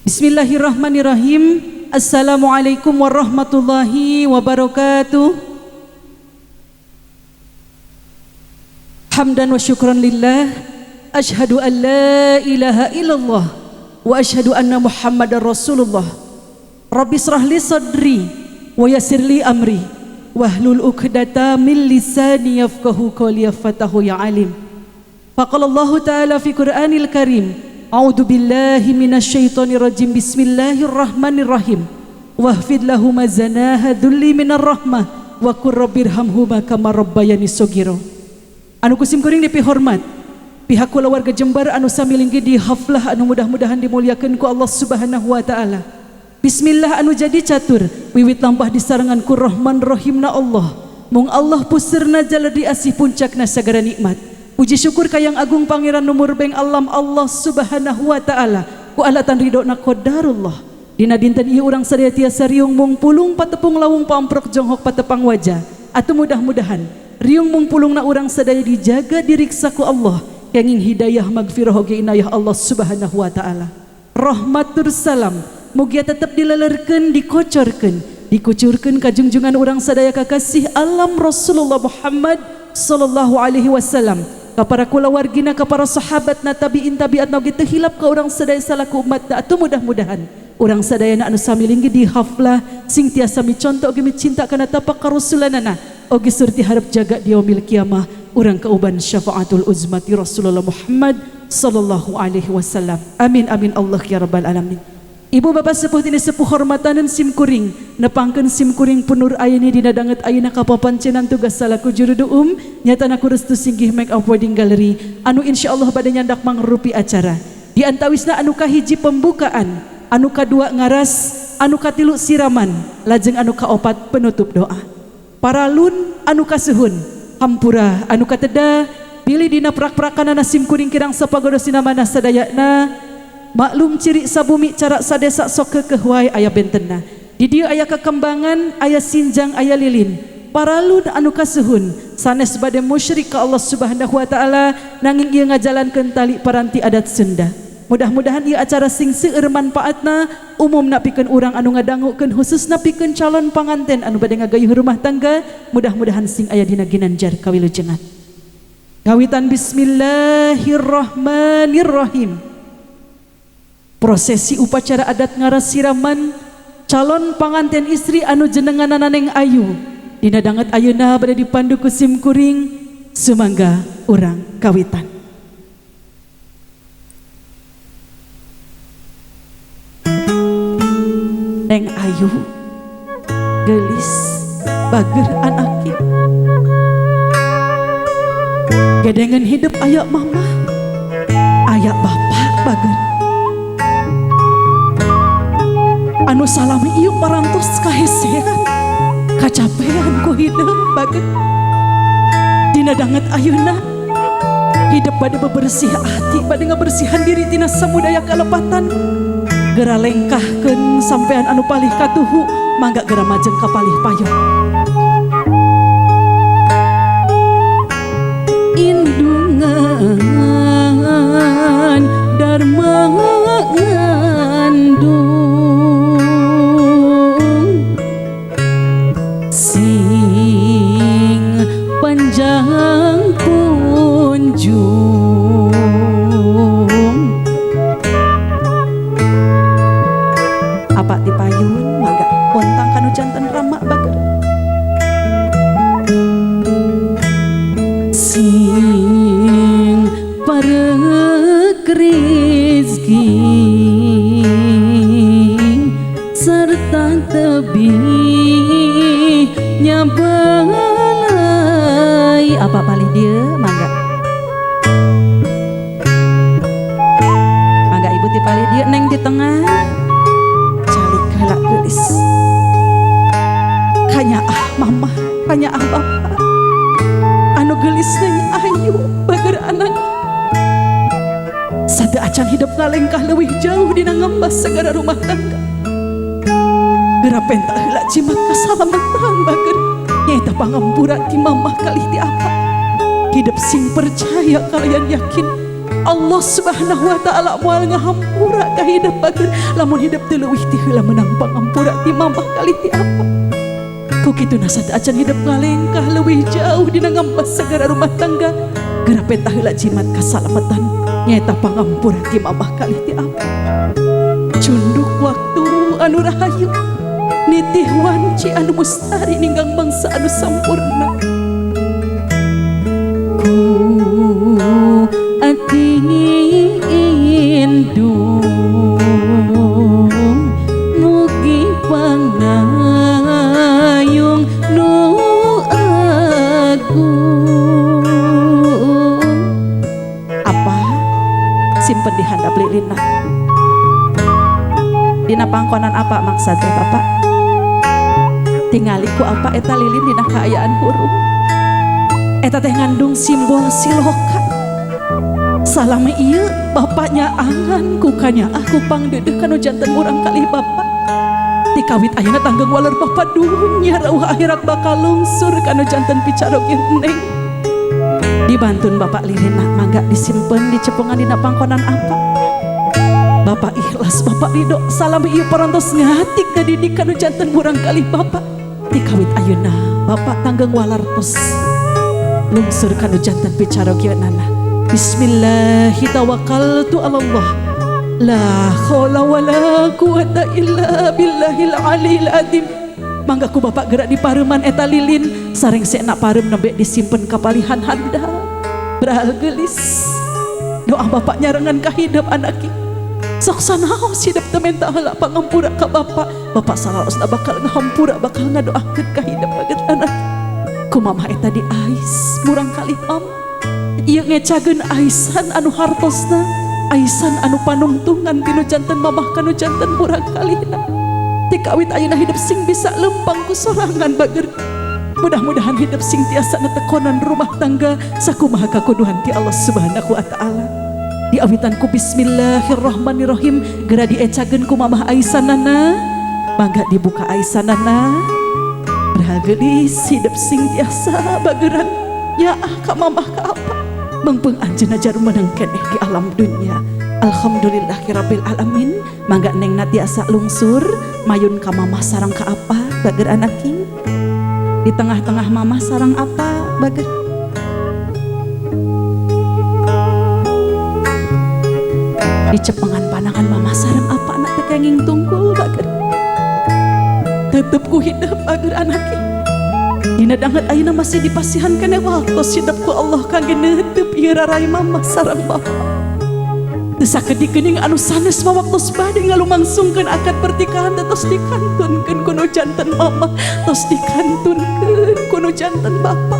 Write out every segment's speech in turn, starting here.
Bismillahirrahmanirrahim. Assalamualaikum warahmatullahi wabarakatuh. Hamdan wa syukran lillah. Ashhadu an la ilaha illallah wa ashhadu anna Muhammadar Rasulullah. Rabbi israh li sadri wa yassir li amri wahlul 'uqdatam min lisani yafqahu qawli fatahu ya alim. Faqala Allah ta'ala fi Qur'anil Karim, a'udzu billahi minasyaitonir rajim, bismillahirrahmanirrahim. Wahfid lahuma zanaha dzulli minar rahmah wa qur rabbirhamhuma kama rabbayani shaghira. Anu kusim kuring dipihormat pihak kulawarga Jember anu sami linggih di haflah anu mudah-mudahan dimuliakeun ku Allah Subhanahu wa taala. Bismillah anu jadi catur wiwit lampah disarengan ku Rahman Rahimna Allah. Mung Allah pusirna jaler diasih puncakna sagara nikmat. Puji syukur ka yang agung pangeran numur beng alam Allah Subhanahu wa taala ku alatan ridona qadarullah. Dina dinten ieu urang sadaya tiasa riung mung pulung patepung lawung pamprok jonghok patepang wajah. Atuh mudah-mudahan riung mung pulungna urang sadaya dijaga diriksa ku Allah kenging hidayah magfirah oge inayah Allah Subhanahu wa taala. Rahmatur salam mugia tetep dilelerkeun dikocorkeun dikucurkeun ka jungjungan urang sadaya kakasih alam Rasulullah Muhammad sallallahu alaihi wasallam, ka para kulawargina, ka para sahabatna, tabiin tabiatna oge teu hilap ka urang sadaya salaku umatna. Atuh mudah-mudahan urang sadayana anu sami linggih di haflah sing tiasa miconto oge micinta kana tapak karasulanana oge surti harap jaga di yaumil kiamah urang kauban syafaatul uzma ti Rasulullah Muhammad sallallahu alaihi wasallam. Amin amin Allah ya rabbal alamin. Ibu bapak sepuh tini sepuh hormataneun sim kuring nepangkeun sim kuring punur ayeuna dina danget ayeuna kapapancenan tugas salaku juru duum nyatana ku restu singgih make up wedding gallery anu insyaallah bade nyandak mangrupi acara. Di antawisna anu kahiji pembukaan, anu kadua ngaras, anu katilu siraman, lajeng anu kaopat penutup doa. Paralun anu kasuhun, hampura anu kateda, bilih dina prak-prakanana sim kuring kirang sapagodos dina manah sadayana. Maklum ciri sabumi cara sadesa sok kekeh wae aya bentenna. Di dieu aya kekembangan, aya sinjang, aya lilin. Paralun anu kasuhun sanes bade musyrik ka Allah Subhanahu wa taala nanging ieu ngajalankeun tali paranti adat Sunda. Mudah-mudahan ieu acara sing seueur manfaatna umumna pikeun urang anu ngadangukeun khususna pikeun calon panganten anu bade ngagayuh rumah tangga, mudah-mudahan sing aya dina ginanjar kawilujengan. Kawitan bismillahirrahmanirrahim. Prosesi upacara adat ngaras siraman calon panganten istri anu jenenganana Neng Ayu dina danget ayeuna bade dipandu ku sim kuring sumangga urang kawitan. Neng Ayu geulis bager anake gedengen hidup aya mama aya bapak bager anu salami ieu parantos kahesean kacapean ku hidup bager dina danget ayeuna hidup bade bebersih hati bade ngabersihan diri tina samudaya kalepatan gera lengkahkeun sampean anu palih katuhu mangga gera majeng ka palih payung. Indungan dharma ngandung sing panjang punjung apa ti payun mangga pontang kanu janten rama bager sing parek rezeki serta tebih nyabelai apa palih dia mangga mangga ibu ti palih dia neng di tengah calik heula geulis kanya ah mama kanya ah bapak anu geulis Neng Ayu bager anak satu acan hidup ngalengkah leuwih jauh dina ngembas segara rumah tangga gera penta heula jimat kasalamatan bager nyaeta pangampura ti mamah kalih ti apa hidup sing percaya kalian yakin Allah Subhanahu wa taala moal ngahampura ka hidup bager lamun hidup teu leuwih ti heula meunang pangampura ti mamah kalih ti apa. Ku kituna sateuacan hidup ngalengkah leuwih jauh dina ngambas sagara rumah tangga geura penta heula jimat kasalamatan nyaeta pangampura ti mamah kalih ti apa. Cunduk waktu anu rahayu nitih wanci anu mustari ninggang bangsa anu sampurna. Ku ati indung mugi pangayung nu agung. Apa simpen di handap lilina dina pangkonan apa maksudnya Bapak? Tingali ku apa eta lilin dina kaayaan hurung eta teh ngandung simbol siloka. Salama ieu bapaknya angan kukanya aku pangdeudeuh kanu janten urang kalih bapak. Ti kawit ayeuna tanggeung waler bapak dunya rauh akhirat bakal lungsur kanu janten picaroge neng. Dibantun bapak lilina mangga disimpen dicepengan dina pangkonan apa. Bapak ikhlas bapak ridho salama ieu parantos ngatik ngadidik kanu janten urang kalih bapak. Ti kawit ayeuna bapak tanggeung waler tos lungsur kanu janten picarogeunana. Bismillahi tawakkaltu ala Allah la haula wala quwata illa billahil aliyil azim. Mangga ku bapak gerak di pareman eta lilin sareng senak parem nembe disimpen ka palihan handap beral geulis. Doa bapak nyarengan ka hidup anak ki sok sanaos hidup teu menta heula pangampura ka bapak. Bapak salaosna bakal ngahampura bakal ngadoakeun ka hidup baget anak. Ku mamah eta diais murang kalih mam ieu ngecageun aisan anu hartosna aisan anu panungtungan tinu janten mamah kanu janten murang kalihna. Ti kawit ayeuna hidup sing bisa lempang ku sorangan bager. Mudah-mudahan hidup sing tiasa netekonan rumah tangga sakumaha kakuduhan ti Allah Subhanahu wa taala. Diawitan ku bismillahirrahmanirrahim geura diecageun ku mamah aisanana mangga dibuka aisanana berhagelis hidup sing tiasa bageran ya ah ka mamah ka apa mengpeng anjeunna jarum menang keneh di alam dunia. Alhamdulillahirabbil alamin. Mangga neng tiasa lungsur mayun ka mamah sarang ka apa bager anak king di tengah-tengah mamah sarang apa bager. Di cepengan panangan mamah sarang apa anak teh kenging tungkul bager. Tetep ku hidup bager anak king. Dina danget ayeuna masih dipasihan keneh waktos hidup ku Allah kangge neuteub ieu rarai mamah sareng bapak. Teu sakedik geuning anu sanes mah waktos bade ngalumangsungkeun akad pernikahan teh tos dikantunkeun ku nu janten mamah, tos dikantunkeun ku nu janten bapak.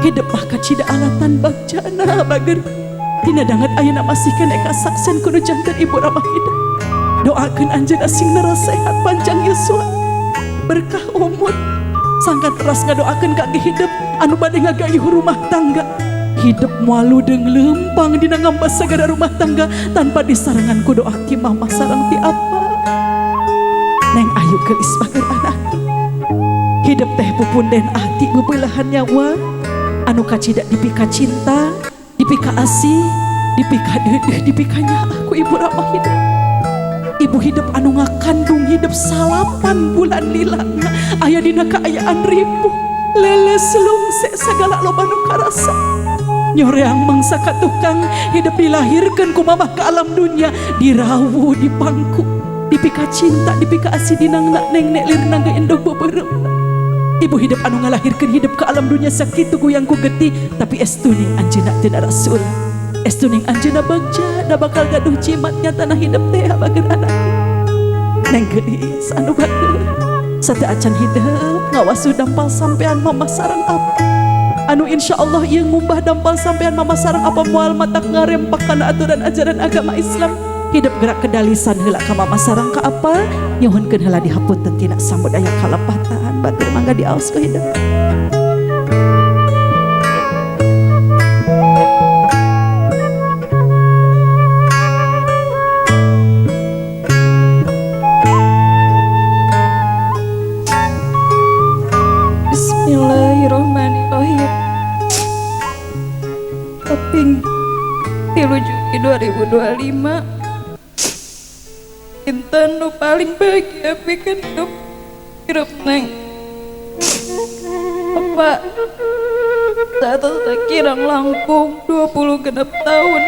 Hidup mah kacida alatan bagjana bager. Dina danget ayeuna masih keneh kasaksen ku nu janten ibu ramah hidup. Doakeun anjeunna sing narasehat panjang yuswa, berkah umur. Sangkan teras ngadoakeun kangge hidup anu bade ngagayuh rumah tangga. Hidup moal ludeung leumpang dina ngambas sagara rumah tangga tanpa disarengan ku doa ti mamah sareng ti apa. Neng ayu geulis bager anak. Hidup teh pupunden ati bebeulahan nyawa anu kacida dipika cinta, dipika asih, dipika deudeuh, dipika nyaah ku ibu ramah hidup. Ibu hidup anu ngakandung hidup 9 bulan lilana aya dina kaayaan ripuh leles lungse sagala loba nu karasa nyoreang mangsa ka tukang hidup dilahirkeun ku mamah ka alam dunya dirawu di pangku dipika cinta dipika asih dinangna neng nek lirna ge endog beubeureup. Ibu hidup anu ngalahirkeun hidup ka alam dunya sakitu goyang ku getih tapi estuning anjeunna teu rasul. Estuning anjeunna bagja da bakal gaduh jimatnya tanah hidup teh bager anak. Neng geulis anu bager sateuacan hidup ngawasu dampal sampean mamah sareng apa. Anu insyaallah ieu ngumbah dampal sampean mamah sareng apa moal matak ngarempak kana aturan ajaran agama Islam. Hidup gerak kedalisan heula ka mamah sareng ka apa nyuhunkeun heula dihapunten tina samudaya kalepatan batur mangga diaos ku hidup. Bismillahirrahmanirrahim. Kaping 3 juta. 2025, dinten nu paling bahagia pikeun hidup hirup Neng. Apa saat kirang langkung 26 tahun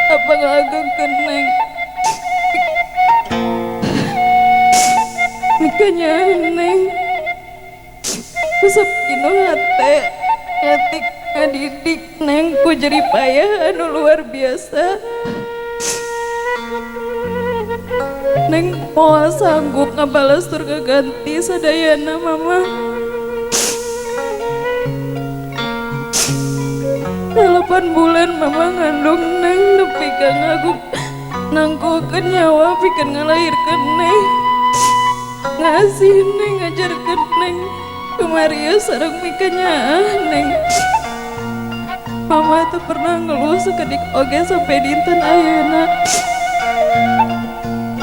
apa ngagengkeun Neng. Mikanya Neng usap kino hate nyatik ngadidik Neng ku jerih payah anu luar biasa. Neng moal sanggup ngabalas tur ngaganti sadayana Mama. 8 bulan Mama ngandung Neng nepi ka ngagup nangkukeun nyawa pikeun ngalahirkeun Neng. Ngasih Neng, ngajarkeun Neng kumaria sareng mikanyaah Neng. Mama tuh pernah ngeluh sakedik oge sampai dinten ayeuna.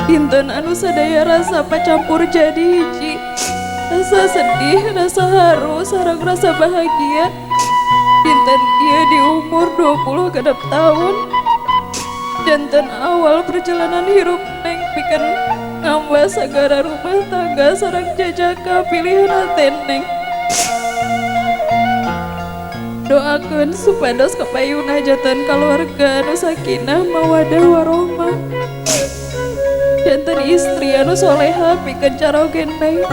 Dinten anu sadaya rasa pacampur jadi hiji. Rasa sedih, rasa haru, sareng rasa bahagia. Dinten ieu di umur 26 tahun. Janten awal perjalanan hirup Neng pikeun ngambah sagara rumah tangga sareng jajaka pilihan hate Neng. Doakeun supados kapayunna janten kaluarga anu sakinah mawadah warohmah. Janten istri anu soleha pikeun caroge Neng.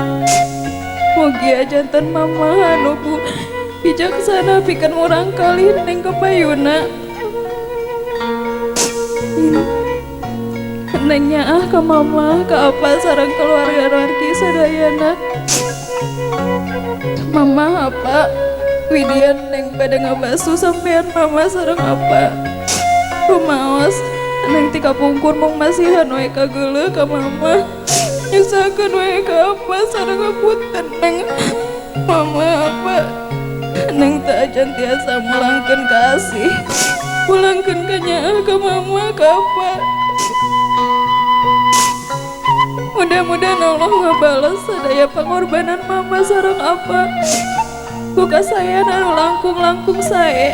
Mugia janten mama anu bu bijaksana pikeun murangkalih Neng kapayunna. Neng nyaah ka mama ka apa sareng keluarga wargi sadayana. Mama apa widian Neng pada ngabasuh sampean mama sareng apa. Rumaos Neng ti kapungkur mung masihan we ka geuleuh ka mama. Nyuksakeun we ka apa sareng ngapunten Neng. Mama apa Neng teu acan tiasa mulangkeun kasih. Pulangkeun ka nyaah ka mama ka apa. Mudah-mudahan Allah ngabales sadaya pengorbanan mama sareng apa. Ku kasayan anu langkung-langkung sae.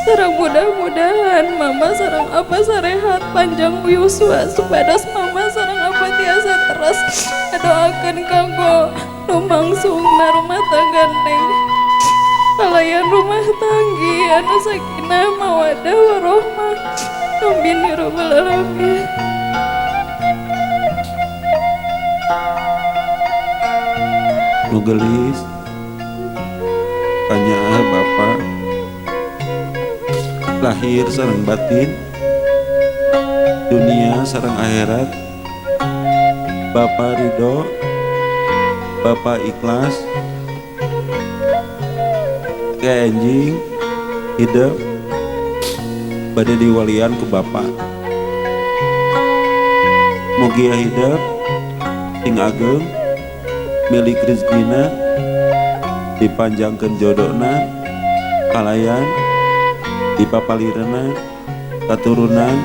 Sareng mudah-mudahan mama sareng apa sarehat panjang yuswa supados mama sareng apa tiasa teras doakeun kanggo lumangsungna rumah tangga Neng. Kalayan rumah tanggi anu sakinah mawadah warohmah. Amin ya rabbal alamin. Nu geulis kanyaah Bapak lahir sareng batin, dunia sareng akhirat. Bapak ridho, Bapak ikhlas, ke enjing hidup bade diwalian ku Bapak. Mugia hidup sing ageng, milik rezekina, dipanjangkeun jodona, kalayan dipapalirena katurunan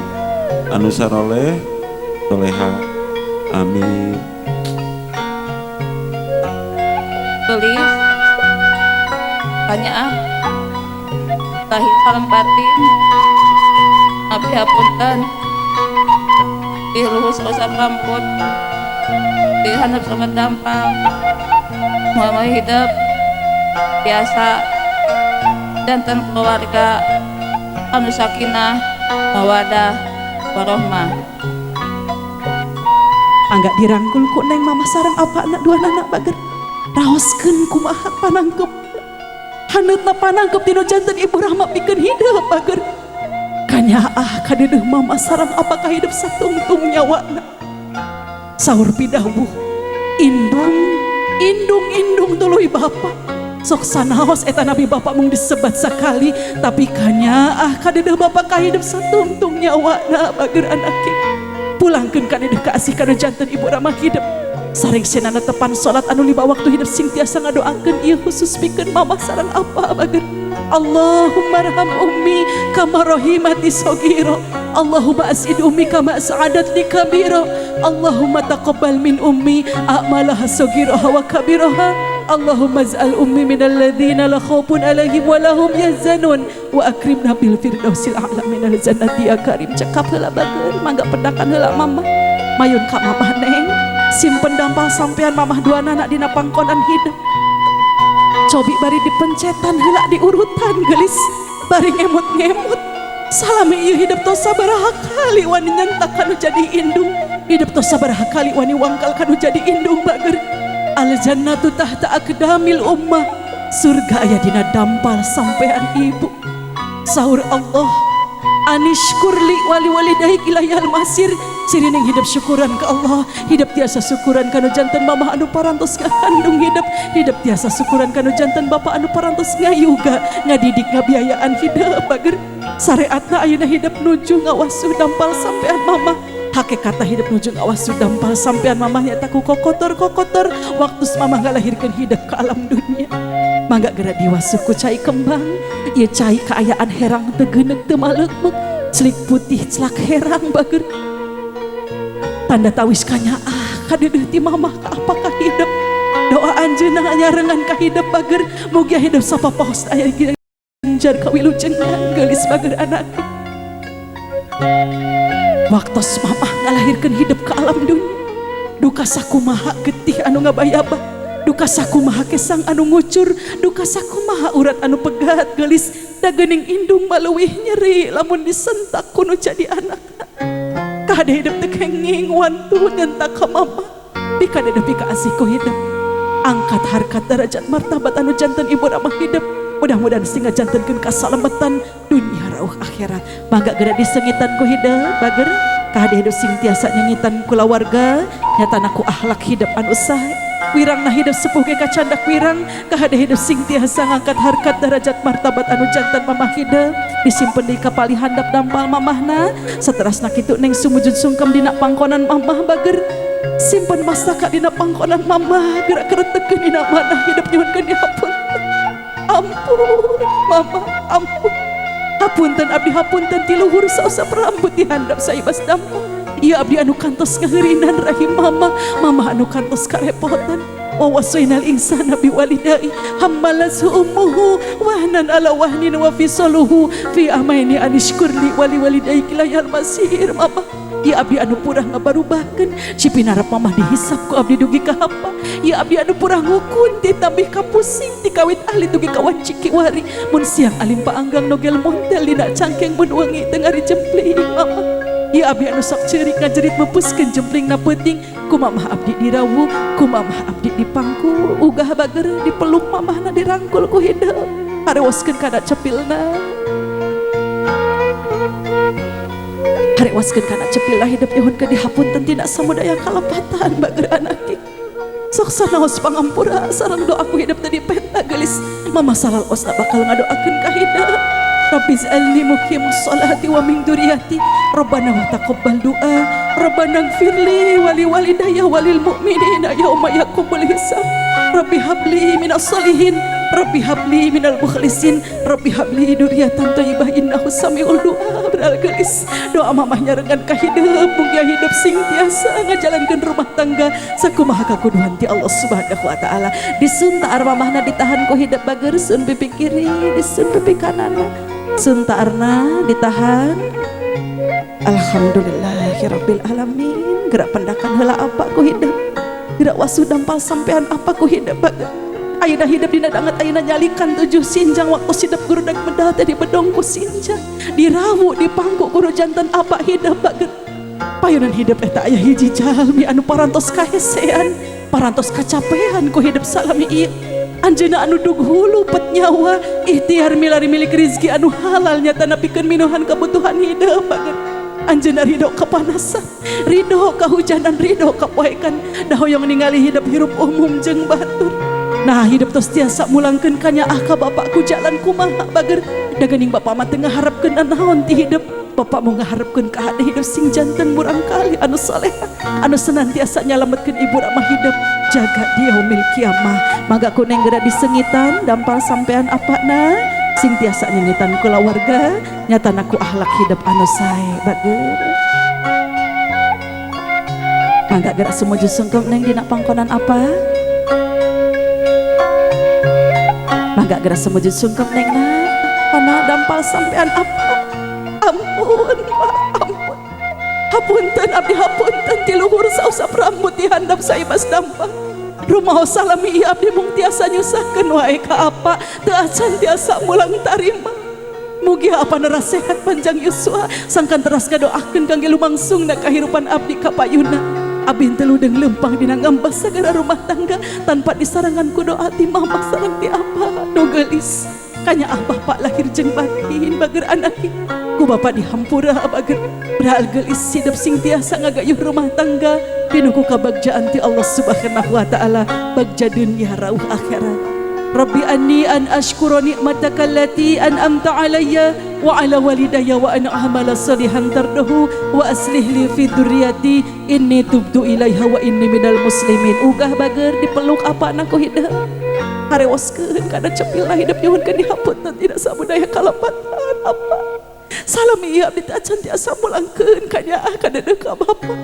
anu saroleh soleha. Amin. Gelis kanyaah lahir sareng batin, abdi hapunten di luhur sausap rambut di handap sobat dampal. Mama hidup biasa janten keluarga anu sakinah mawadah warohmah. Angga dirangkul ku Neng mama sareng apa anak dua anak bager. Raoskeun kumaha panangkep. Haneutna panangkep dinu janten Ibu Rahma pikeun hidup bager. Kanyaah kadeudeung mama sareng apakah hidup satungtung nyawana. Saur pidawuh indung indung indung tuluy bapa. Sok sanaos eta nabi bapak mung disebat sakali tapi kanyaah kadeudeung bapak kahidup satungtung nyawana bager anake. Pulangkeun kadeudeung kaasih kana janten Ibu Rahma hidup. Sareng senana tepan salat anu 5 waktu hidup sing tiasa ngadoakeun ieu khusus pikeun mama sareng apa bager. Allahumma arham ummi kama rahimati saghira. Allahumma as'id ummi kama as'adatni kabira. Allahumma taqabbal min ummi a'malaha saghiraha wa kabiraha. Allahumma ij'al ummi minal ladzina la khaufun alaihim wa lahum yahzanun wa akrimna bil firdausil a'la minal jannati ya karim. Cekap heula bager, mangga pedakan heula mama. Mayun ka mamah neng, simpen dampal sampean mamah dua anak dina pangkonan hidup. Cobi bari dipencetan heula diurutan geulis, bari ngemut-ngemut. Salami ieu hidup tos sabaraha kali wani nyentak kanu jadi indung. Hidup tos sabaraha kali wani wangkal kanu jadi indung bager. Al jannatu tahta aqdamil ummah, surga aya dina dampal sampean ibu. Sahur Allah, anishkurli wali walidaik ilayal masir. Sirining hidup syukuran ke Allah, hidup tiasa syukuran kanu janten mamah anu parantos ngakandung hidup, hidup tiasa syukuran kanu janten bapak anu parantos ngayuga ngadidik ngabiayaan hidup bager. Sareatna ayeuna hidup nuju ngawasuh dampal sampean mamah. Hakikatna hidup nuju ngawasuh dampal sampean mamah nyata ku kokotor-kokotor waktu mamah ngalahirkeun hidup ke alam dunia. Mangga geura diwasuh ku cai kembang, ieu cai kaayaan herang teu geuneuk teu maleukmeuk, celik putih celak herang bager. Tanda tawis kanyaah kadeudeuh ti mamah ka apakah hidup. Doa anjeunna nyarengan ka hidup bager, mugia hidup sapapaos aya ganjar kawilujengan geulis bager anak. Waktos mamah ngalahirkeun hidup ke alam dunia, duka sakumaha getih anu ngabayabah, duka sakumaha kesang anu ngucur, duka sakumaha urat anu pegat geulis, da geuning indung maleuwih nyeri lamun disentak kuno jadi anak. Kahade hidup teu kenging wantu nyentak ka mama, pika deui pika asih ku hidup. Angkat harkat derajat martabat anu janten ibu ramah hidup. Mudah-mudahan sehingga jantenkeun kasalametan dunia rauh akhirat. Mangga geura disengitan ku hidup bager, kahade hidup sing tiasa nyengitan kulawarga, nyatana ku akhlak hidup anu sae. Wirangna hidup sepuh ge kacandak wirang, kahade hidup sing tiasa ngangkat harkat derajat martabat anu janten mamah hidup. Disimpen di kapali handap dampal mamahna, saterasna kitu neng sumujud sungkem dina pangkonan mamah bager. Simpen mastaka dina pangkonan mamah, gerak keretekeun dina manah hidup nyuhunkeun dihapunten. Ampun mama, ampun. Hapunten abdi, hapunten ti luhur sausap rambut di handap saibas dampal. Ieu abdi anu kantos ngaheurinan rahim mama, mama anu kantos karepotan. Wa wasainal insana biwalidai hammalathu ummuhu wahnan ala wahnin wa fisaluhu fi amaini anishkurli wali walidayki layal masir. Mama, ieu abdi anu purah ngabarubahkeun cipinarap mamah dihisap ku abdi dugi ka hapa. Ieu abdi anu purah ngukun ti tambih kapusing ti kawit ahli dugi ka wanci kiwari mun siang alim paanggang nogel montel dina cangkeng mun wengi teu ngarijempling mama. Ieu abdi anu sok ceurik ngajerit mepuskeun jemplingna peuting ku mamah abdi dirawu, ku mamah abdi dipangku ugah bager dipeluk mamahna dirangkul ku hideung harewoskeun kana cepilna. Harewoskeun kana cepilna hidup nyuhunkeun dihapunten tina samudaya kalepatan bager anak. Sok sanaos pangampura sareng doaku hidup teu dipenta geulis, mama salalosna bakal ngadoakeun ka hidup. Rabbi ij'alni muqimas sholati wa min dzurriyyati Rabbana wa taqabbal du'a Rabbana ighfirli wa li walidayya wa lil mu'minina yauma yaqumul hisab. Rabbi habli minas sholihin Rabbi habli minal mukhlisin Rabbi habli dzurriyyatan thayyibah innahu samiul du'a. Beral geulis doa mamah nyarengan ka hidup, mugia hidup sing tiasa ngajalankeun rumah tangga sakumaha kakuduhan ti Allah Subhanahu wa taala. Disunta mamahna ditahan ku hidup bager, sun pipi kiri disun pipi kananna. Sunta arna ditahan. Alhamdulillahirabbil alamin. Gerak pendakan heula apa ku hidup, gerak wasuh dampal sampean apa ku hidup bager. Ayeuna hidup dina danget ayeuna nyalikan tujuh sinjang waktu sidep gurudag medal teh dibedong ku sinjang dirawu dipangku kudu janten apa hidup bager. Payunan hidup eta aya hiji jalmi anu parantos kahesean, parantos kacapean ku hidup salami ieu. Anjeunna anu dug hulu pet nyawa ikhtiar milari milik rizki anu halal nyata napikeun minuhan kebutuhan hidup bager. Anjeunna ridho kepanasan, ridho kehujanan, ridho kapoekan, da hoyong ningali hidup hirup umum jeung batur. Nah hidup tos tiasa mulangkeun kanyaah ka bapakku jalan kumaha bager. Da geuning bapak mah teu ngaharepkeun naon ti hidup. Bapak mau ngaharepkeun ka hade hidup sing janten murangkali anu soleha, anu senantiasa nyalametkeun ibu ramah hidup jaga di yaumil kiamah. Mangga ku neng geura disengitan dampal sampean apana sing tiasa nyengitan kulawarga nyatana ku akhlak hidup anu sae bager. Mangga geura sumujud sungkem neng dina pangkonan apa. Mangga geura sumujud sungkem nengna kana dampal sampean apa. Ampun Pak, ampun. Hapunten abdi hapunten ti luhur sausap rambut di handap saibas dampal. Rumaos salami ieu abdi mung tiasa nyusahkeun wae ka apa, teu acan tiasa mulang tarima. Mugi apa narasehat panjang yuswa sangkan teras ngadoakeun kangge lumangsungna kahirupan abdi ka payuna. Abdi teu ludeung leumpang dina ngambas sagara rumah tangga tanpa disarangan ku doa ti mamah sareng ti apa nu geulis. Kanya abah pak lahir jeung batin bager anak ku bapak dihampura bager beral geulis hidup sing tiasa ngagayuh rumah tangga pinuh ku kabagjaan ti Allah Subhanahu wa taala bagja dunya rauh akhirat. Rabbi anni an ashkura ni'mataka allati an'amta alayya wa ala walidayya wa an a'mala salihan tardahu wa aslih li fi dzurriyyati inni tubtu ilaiha wa inni minal muslimin. Ugah bager dipeluk apa ku hidup harewoskeun kana cepilna hidup nyuhunkeun dihapunten tidak sabudaya kalepatan apa salami ieu abdi teh acan tiasa mulangkeun ka nyaah ka deudeuh ka bapa.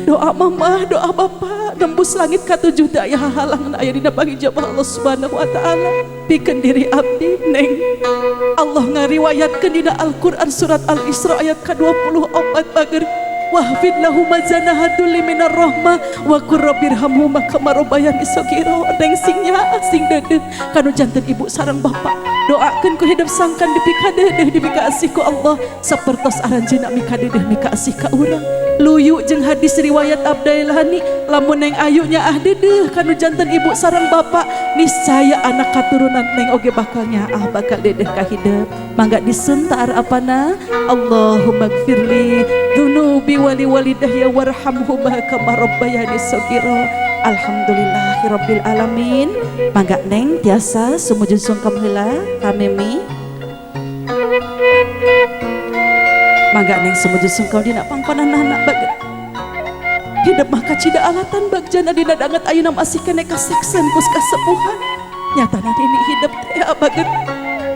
Doa mama, doa bapa nembus langit katujuh teu aya hahalangna aya dina pangijabah Allah Subhanahu wa taala. Pikeun diri abdi neng Allah ngariwayatkeun dina Al-Qur'an surat Al-Isra ayat ka-24 bager wahfid lahuma janahatul minar rahmah wa qur rabbirhamhuma kama rabbayani shaghira. Neng sing nyaah sing deudeuh kanu janten ibu sareng bapa. Doakeun ku hidup sangkan dipikadeudeuh dipikaasih ku Allah sapertos aranjeunna mikadeudeuh mikaasih ka urang. Luyu jeung hadis riwayat Abdailani lamun neng ayu nyaah deudeuh kanu janten ibu sareng bapa niscaya anak katurunan neng oge bakal nyaah bakal deudeuh ka hidup. Mangga disuntar apana Allahumma gfirli dzunubi wali walidayya warhamhuma kama rabbayani shaghira. Alhamdulillahirabbil alamin. Mangga neng tiasa sumujud sungkem heula ka mimi. Mangga neng sumujud sungkem dina pangkonan anak bager. Hidup mah kacida alatan bagjana dina danget ayeuna masih keneh kasaksen kus kasepuhan. Nyatana ini hidup teh bager.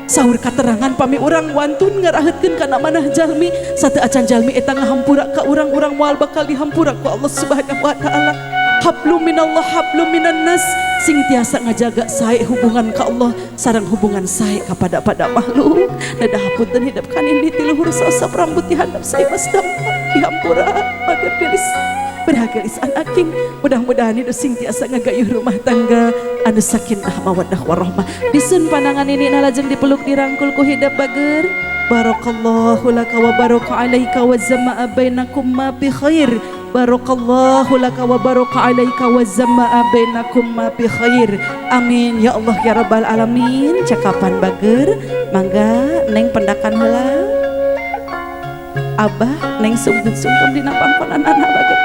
Sahur katerangan pami urang wantun ngaraheutkeun kana manah jalmi sateu acan jalmi eta ngahampura ka urang-urang moal bakal dihampura ku Allah Subhanahu wa taala. Hablum minallah hablum minan nas sing tiasa ngajaga sae hubungan ka Allah sareng hubungan sae kapada pada makhluk. Dadah hapunten hidup kanini ti luhur sausap rambut di handap saibas dampak dihampura bager geulis berhagelis anaking. Mudah-mudahan hidup sing tiasa ngagayuh rumah tangga anu sakinah mawaddah warahmah. Disun panangan ini lajeng dipeluk dirangkul ku hidup bager. Barakallahu laka wa baraka alaika wa zama'a bainakum ma bi khair. Barakallahu laka wa baraka alaika wa zama'a bainakum ma bi khair. Amin ya Allah ya rabbal alamin. Cakapan bager mangga neng pendakan heula. Abah neng sumpen sungkem dina pangkonan anak bager.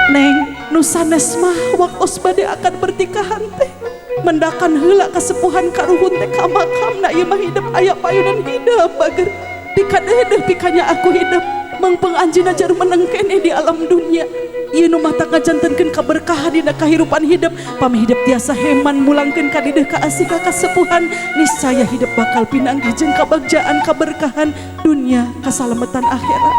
Neng nu sanes mah waktos bade akan bertikahan teh mendakan heula kasepuhan karuhun teh ka makamna ieu mah hidup aya payunan hidup bager. Pikadeudeuh pikanya aku hidup mangpeng anjeunna jarum meneng keneh di alam dunia. Ieu nu mata ngajantenkeun kaberkahan dina kahirupan hidup. Pami hidup tiasa heman mulangkeun ka dideuh ka asih ka kasepuhan niscaya hidup bakal pinanggih jeung kabagjaan kaberkahan dunia kasalametan akhirat.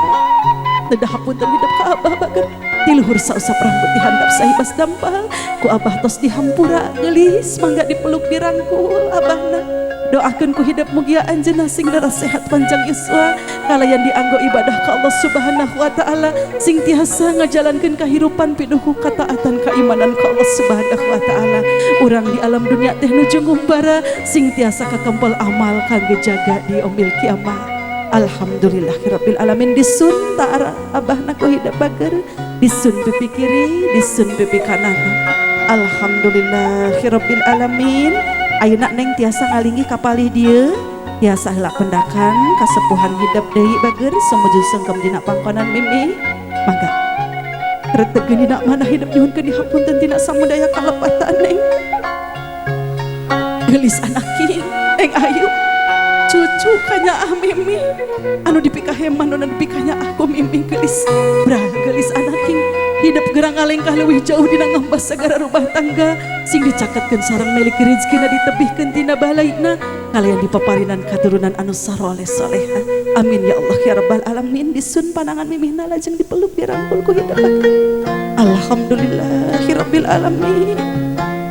Dedah hapunten hidup ka abah bager. Ti luhur sausap rambut dihandap sahibas dampal ku abah tos dihampura geulis mangga dipeluk dirangkul abahna. Doakeun ku hidup mugia anjeunna sing sehat panjang yuswa kalayan dianggo ibadah ka Allah Subhanahu wa taala sing tiasa ngajalankeun kahirupan pinuh ku kataatan kaimanan ka Allah Subhanahu wa taala. Urang di alam dunia teh nuju ngumbara sing tiasa kakempel amal kangge jaga di yaumil kiamah. Alhamdulillahirabbil alamin. Disun ta'ara abahna ku hidup bager, disun pipi kiri, disun pipi kanan. Alhamdulillahirabbil alamin. Ayeuna neng tiasa ngalinggih ka palih dieu, tiasa heula pendakan kasepuhan hidup deui bager sumujud sungkem dina pangkonan mimi. Mangga retegeun dina mana hidup nyuhunkeun dihapunten tina samudaya kalepatan neng. Geulis anaki neng ayu cucu kanyaah mimi anu dipikaheman anu dipikanya aku mimi geulis brah geulis anaking hidup gerang ngalengkah leuwih jauh dina ngambas sagara rumah tangga sing dicaketkeun sareng milik rezekina ditebihkeun tina balaina kalian dipaparinan katurunan anu saroleh soleha. Amin ya Allah ya rabbal alamin. Disun panangan mimihna lajeng dipeluk dirangkul ku hidup. Alhamdulillahirabbil alamin.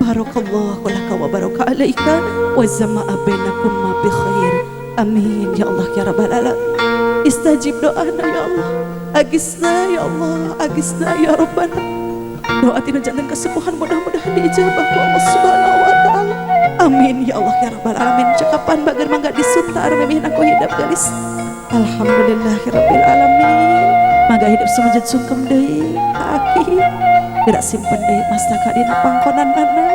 Barakallahu laka wa baraka alaika wa zama'a bainakum ma bi khair. Amin ya Allah ya rabbal alamin. Istajib doana ya Allah, agisna ya Allah, agisna ya Rabbana. Doa tina janten kesepuhan mudah-mudahan diijabah ku Allah Subhanahu wa taala. Amin ya Allah ya rabbal alamin. Cekapan bager mangga disuntar memih aku hidap galis. Alhamdulillahirabbil alamin. Mangga hidup sumujud sungkem deui ka aki. Gerak simpen deui mastaka dina pangkonanana.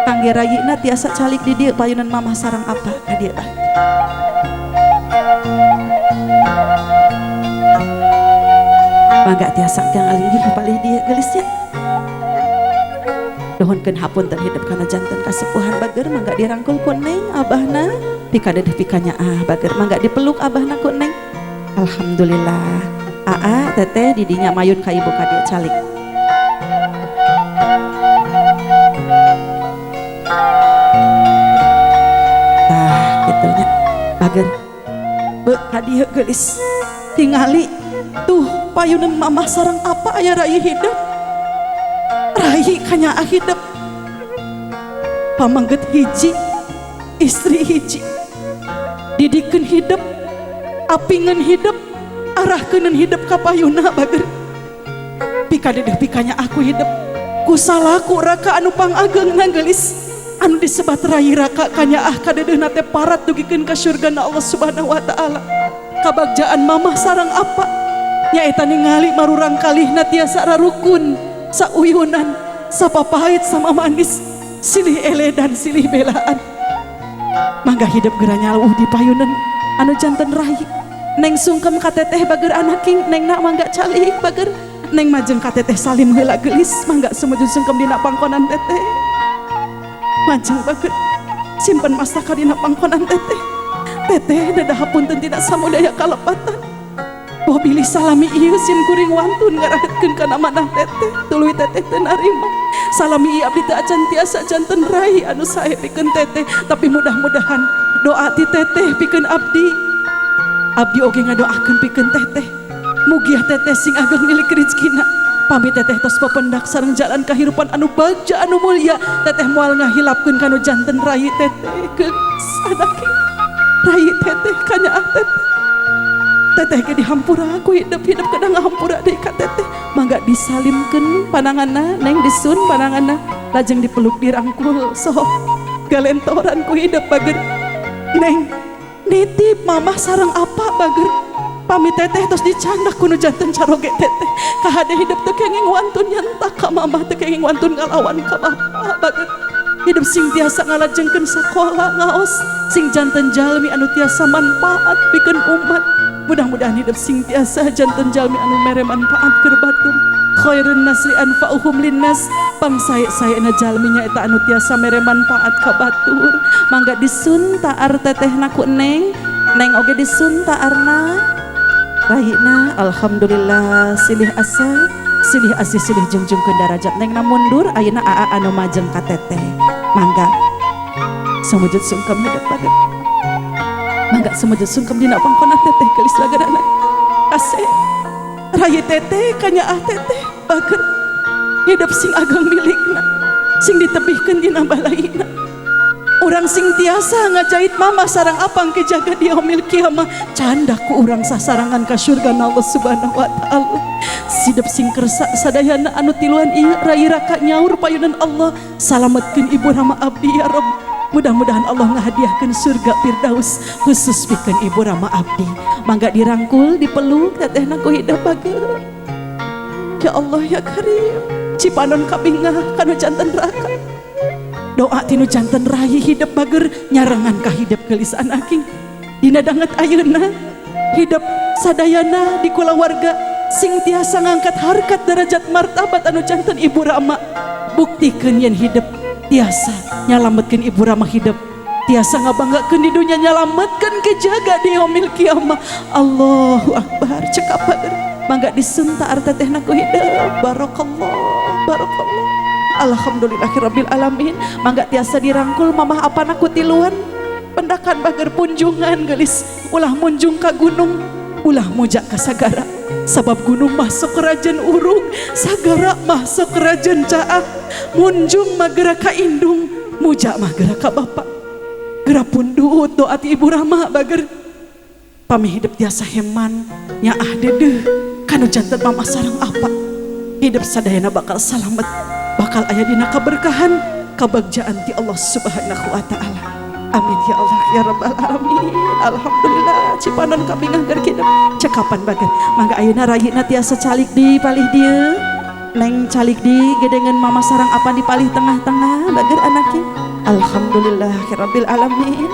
Kangge rayina tiasa calik di dieu payunan mamah sareng apa ka dieu tah. Mangga tiasa kang alinggih palih dieu geulisnya. Nuhunkeun hapunten hidup kana janten kasepuhan bager mangga dirangkul ku neng abahna pikadedeh pikanyaah bager mangga dipeluk abahna ku neng. Alhamdulillah. Aa teteh didinya mayun ka ibu ka dieu calik. Tah kitu nya bager. Be ka dieu geulis tingali tuh payunan mamah sareng apa aya rai hidup. Rai kanyaah hidup pamangget hiji istri hiji didikeun hidup apingeun hidup arahkeun hidup ka payuna bager pikadedeh pikanya aku hidup kusalaku raka anu pangageungna geulis anu disebat rai raka kanyaah kadedehna teh parat dugikeun ka surgana Allah Subhanahu wa taala. Kabagjaan mamah sareng apa nyaeta ningali marurang kalihna tiasa rarukun sauyunan sapapahit sama manis silih ele dan silih belaan. Mangga hidup geura nyaleuh di payunan anu janten rai. Neng sungkem ka teteh bager anaking neng nak mangga calik bager neng majeng ka teteh salim heula geulis mangga sumujud sungkem dina pangkonan teteh. Majeng bager simpen mastaka dina pangkonan teteh. Teteh dadah hapunten tina samudaya kalepatan. Boh bilih salami ieu sim kuring wantun ngarahetkeun kana manah teteh tuluy teteh teu narima. Salami ieu abdi teu acan tiasa janten rai anu sae pikeun teteh, tapi mudah-mudahan doa ti teteh pikeun abdi. Abdi oge ngadoakeun pikeun teteh. Mugia teteh sing ageng milik rezekina. Pami teteh tos pependak sareng jalan kahirupan anu bagja anu mulia, teteh moal ngahilapkeun kanu janten rai teteh geulis anake. Rai teteh kanyaah teteh. Teteh ge dihampura aku hidup-hidup kadang ngahampura deui ka teteh. Mangga disalimkeun pananganna neng disun pananganna lajeng dipeluk dirangkul sok galentoran ku hidup bager. Neng nitip mamah sareng apa bager. Pami teteh tos dicandak ku nu janten caroge teteh. Kahade hidup teu kenging wantun nyentak ka mamah teu kenging wantun ngalawan ka bapa bager. Hidup sing tiasa ngalajengkeun sakola ngaos sing janten jalmi anu tiasa manfaat pikeun umat. Mudah-mudahan hidup sing tiasa janten jalmi anu mere manfaat keur batur. Khairun nasli anfa'uhum linnas, pangsae-saena jalmi nyaeta anu tiasa mere manfaat ka batur. Mangga disun taar tetehna ku neng, neng oge disun taarna. Rahina alhamdulillah silih asa, silih asih silih jungjungkeun darajat neng na mundur ayeuna aa anu majeng ka teteh. Mangga sumujud sungkem hidup bager. Mangga sumujud sungkem dina pangkonan teteh geulis lagerana. Ase rai teteh kanyaah teteh bager hidup sing ageng milikna sing ditebihkeun dina balaina. Urang sing tiasa ngajait mama sarang apang ke jaga di yaumil kiamah candak ku urang sasarangan ka surga Allah Subhanahu wa taala. Sidep sing kersa sadayana anu tiluan ieu rai raka nyaur payunan Allah salametkeun ibu rama abdi ya Rabb. Mudah-mudahan Allah ngahadiahkeun surga firdaus khusus pikeun ibu rama abdi. Mangga dirangkul dipeluk tetehna ku hidup bager. Ya Allah ya Karim, cipanon kabingah kanu janten raka. Doa tinu janten rai hidup bager nyarengan ka hidup geulis anaking. Dina danget ayeuna hidup sadayana di kulawarga sing tiasa ngangkat harkat derajat martabat anu janten ibu rama. Buktikeun yen hidup tiasa nyalametkeun ibu rama hidup tiasa ngabanggakeun di dunya nyalametkeun kejaga di yaumil kiamah. Allahu akbar cekap bager. Mangga disunta tetehna ku hidup. Barakallah barakallah. Alhamdulillahirabbil alamin. Mangga tiasa dirangkul mamah apana ku tiluan pendakan bager punjungan geulis. Ulah munjung ka gunung, ulah muja ka sagara. Sabab gunung masuk rajen urung, sagara masuk rajen caah. Munjung magera ka indung, Muja mah geura ka bapak. Geura pundut doa ti Ibu Rama bager. Pami hidup tiasa heman nyaah dedeh kanu janten mama sareng apa. Hidup sadayana bakal salamet, bakal aya dina kaberkahan, kabagjaan ti Allah Subhanahu wa taala. Amin ya Allah ya Rabbal alamin. Alhamdulillah cipanon kabingah keur hidup. Cekapan bager. Mangga ayeuna rayina tiasa calik di palih dieu. Neng calik di gedengan mama sarang apa di palih tengah-tengah bager anaknya. Alhamdulillah ya Rabbil alamin.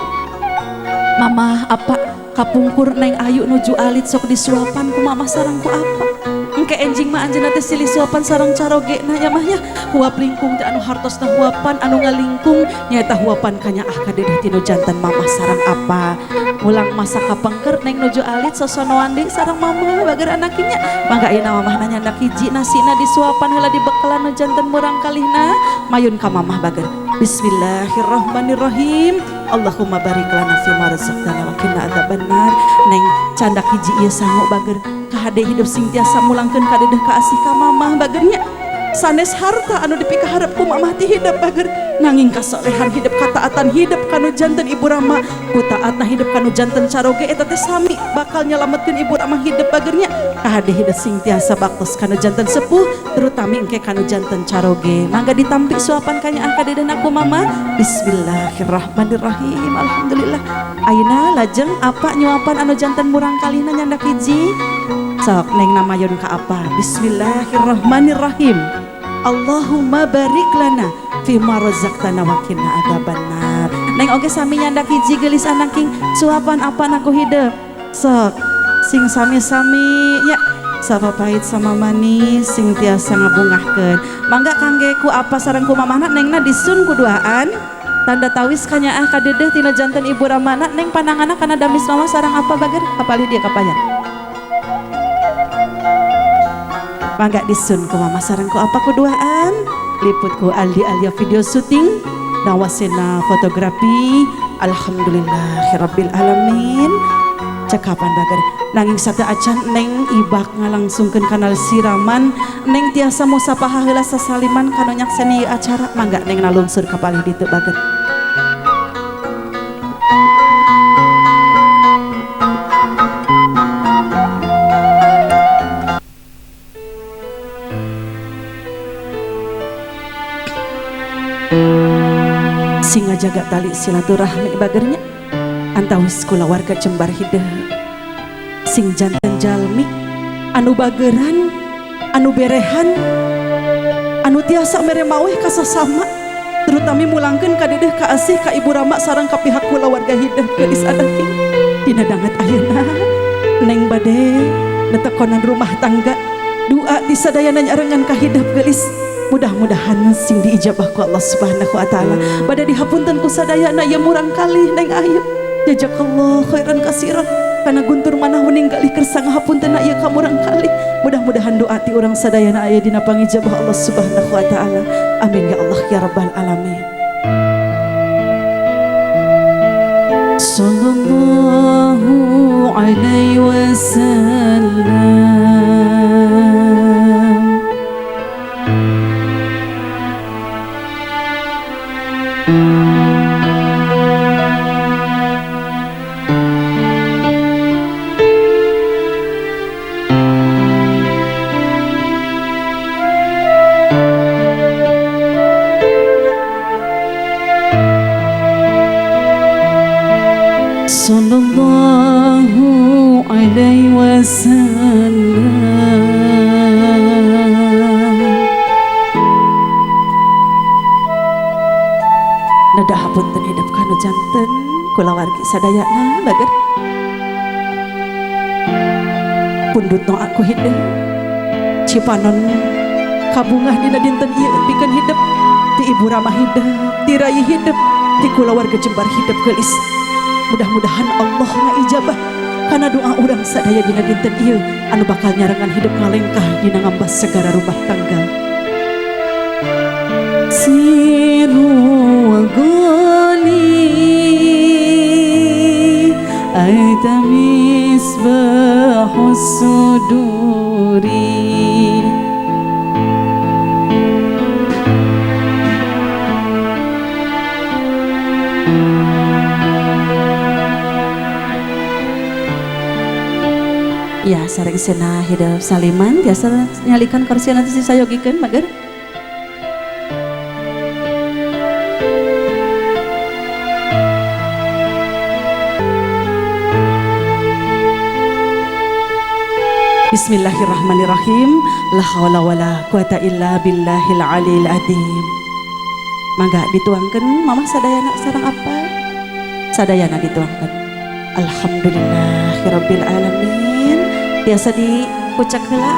Mama apa kapungkur neng ayu nuju alit sok disuapan ku mama sarang ku apa. Engke enjing mah anjeunna teh silih suapan sareng caroge na nya mah nya. Huap lingkung teh anu hartosna huapan anu ngalingkung nyaeta huapan kanyaah kadeuh tinu jantan mama sarang apa. Mulang masa kapengker neng nuju alit sosonoan deui sareng mama bager anakinya. Mangga ayeuna mamah nyandak hiji nasina disuapan heula dibekalan nu jantan murang kalihna mayun ka mamah bager. Bismillahirrahmanirrahim. Allahumma barik lana fi ma razaqtana wa qina adzabannar. Neng candak hiji ieu sangu bager. Kahade hidup sing tiasa mulangkeun kadeuh ka asih ka mamah bagernya. Sanes harta anu dipikaharep ku mamah ti hidup bager, nanging kasolehan hidup, kataatan hidup kanu janten Ibu Rama, ku taatna hidup kanu janten caroge eta teh sami bakal nyalametkeun Ibu Rama hidup bagernya. Kahade hidup sing tiasa baktos kanu janten sepuh, terutami engke kanu janten caroge. Mangga ditampi suapan kanyaah kadeudeuhna ku mama. Bismillahirrahmanirrahim. Alhamdulillah. Ayeuna lajeng apa nyuapan anu janten murang kalihna nyandak hiji. Sok neng namayun ka apa. Bismillahirrahmanirrahim. Allahumma barik lana fima razaqtana wa qina adzabannar. Neng oge sami nyandak hiji geulis anaking suapan apa aku hidup. Sok sing sami-sami ya, sapa pahit sama manis sing tiasa ngabungahkeun. Mangga kangge ku apa sareng ku mamahna nengna disun ku duaan. Tanda tawis kanyaah kadeudeeh tina janten Ibu Ramana neng pananganna kana damis mama sareng apa bager kapalih dia kapayan. Mangga disun ku mama sareng ku apa ku duaan. Liput ku Aldi Alia video syuting nawasena fotografi. Alhamdulillahirabbil alamin. Cekapan bager nanging sate acan neng ibak ngalangsungkeun kanal siraman neng tiasa musapaha heula sasaliman kanu nyakseni acara. Mangga neng nalungsur ka palih ditu bager. Sing ngajaga tali silaturahmi bagernya antawis kulawarga Jembar hideung sing janten jalmi anu bageran anu berehan anu tiasa mere maweh ka sasama terutami mulangkeun ka dedeh ka asih ka Ibu Rama sareng ka pihak kulawarga hideung geulis anaking dina danget ayeuna neng bade netekonan rumah tangga doa di sadayana nyarengan ka hidup geulis. Mudah-mudahan sing diijabah ku Allah Subhanahu wa taala. Bade dihapunten ku sadayana ieu murang kalih neng ayu. Jazakallah khairan kasiran kana guntur manah meninggali kersa ngahapuntenna ieu ka murang kalih. Mudah-mudahan doa ti urang sadayana aya dina pangijabah Allah Subhanahu wa taala. Amin ya Allah ya Rabbal alamin. Sallallahu alaihi wasallam. Sallallahu alaihi wasallam. Nada hapunten hidup kanu janten kulawargi sadayana bager. Pundut no aku hidup cipanon kabungah dina dinten ieu pikeun hidup ti Ibu Rama hidup ti Rayi hidup ti kulawarga Jembar hidup geulis. Mudah-mudahan Allah ngaijabah karena doa urang sadaya dina dinten ieu anu bakal nyarengan hidup ngalengkah dina ngambas segara rumah tangga. Siru goli aita misbahus suduri. Ya sareng sena hidep saliman biasa nyalikan kursi nanti sayogikeun mager. Bismillahirrahmanirrahim. La haula wala quwata illa billahil aliyil azim. Mangga dituangkeun mamah sadayana sareng apa? Sadayana dituangkeun. Alhamdulillahirabbil alamin. Biasa dikucek heula.